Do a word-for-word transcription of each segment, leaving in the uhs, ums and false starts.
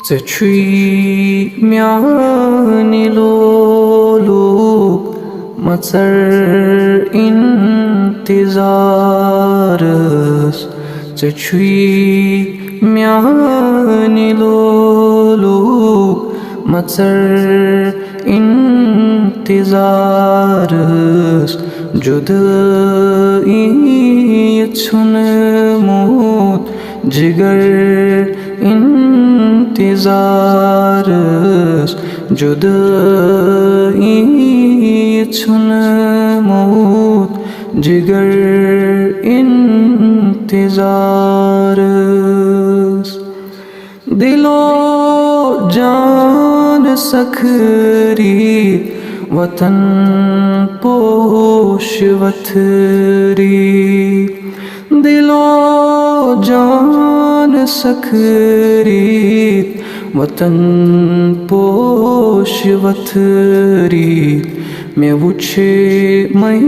ژےٚ چھُے میانہِ لولُک مَژر اِنتظارَس۔ ژےٚ چھُے میانہِ لولُک مَژر اِنتظارَس۔ جُدٲیی ژھُنمُت جِگر اِنتظارَس۔ جُدٲیی ژھُنمُت جِگر اِنتظارَس۔ دِلو جان سَکھری وطن پوش وتھری۔ دِلو جان سَکھری وطن پوش وتھری۔ مےٚ وُچھ مَے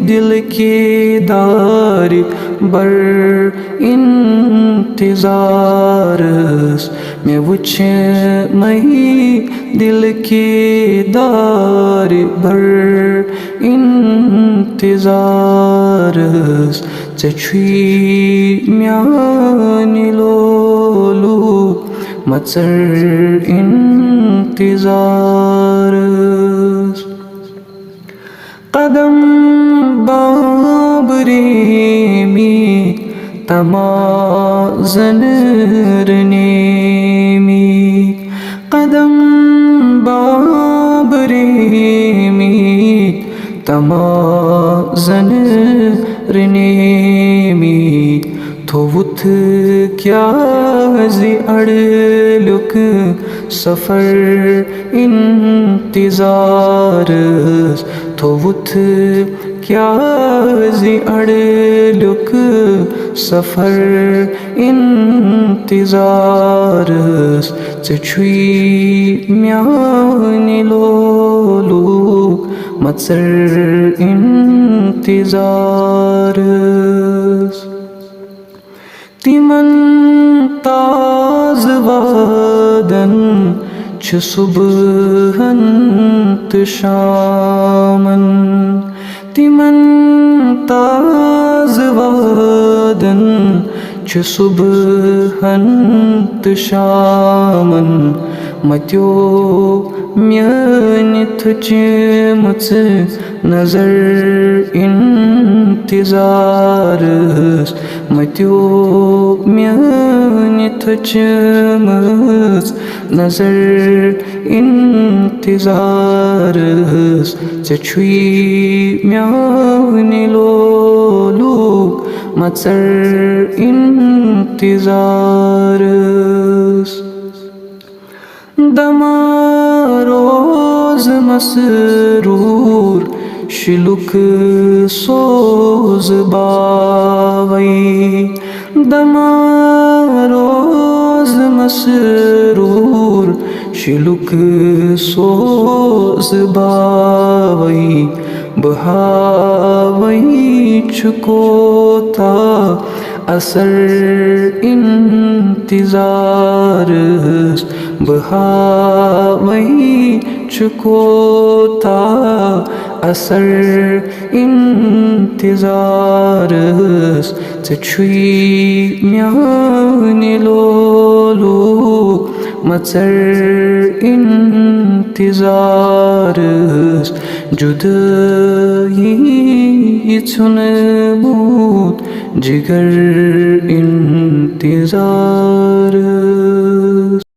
دِل کے دارِ بر اِنتظارَس۔ مےٚ وُچھ مَے دِل کے دارِ بر اِنتظارَس۔ ژےٚ چھُے میانہِ لولُک مَژر اِنتظارَس۔ قدم بابریمی تمازن رنیمی۔ قدم بابریمی تمازن رنیمی۔ تھوٚوُتھ کیٛازِ اڑلیُک سفر اِنتظارَس؟ تھوٚوُتھ کیٛازِ اڑلیُک سفر اِنتظارَس؟ ژےٚ چھُے میانہِ لولُک مَژر اِنتظارَس۔ تِمن تازٕ وعدن چھِ صبحن تہٕ شامن۔ تِمن تازٕ وعدن چھِ صبحن تہٕ شامن۔ مَتیو میٲنۍ تھٔچمٕژ نظر اِنتظارَس۔ مَتیو میٲنۍ تھٔچمٕژ نظر اِنتظارَس۔ ژےٚ چھُے میانہِ لولُک مَژر اِنتظارَس۔ دَما روز مسرور شِلُک سوز باوَے۔ دَما روز مسرور شِلُک سوز باوَے۔ بہٕ ہاوَے چھُ کوتاہ اثر اِنتظارَس۔ بہٕ ہاوَے چھُ کوتاہ اثر اِنتظارَس۔ ژےٚ چھُے میانہِ لولُک مَژر اِنتظارَس۔ جُدٲیی ژھُنمُت جِگر اِنتظارَس۔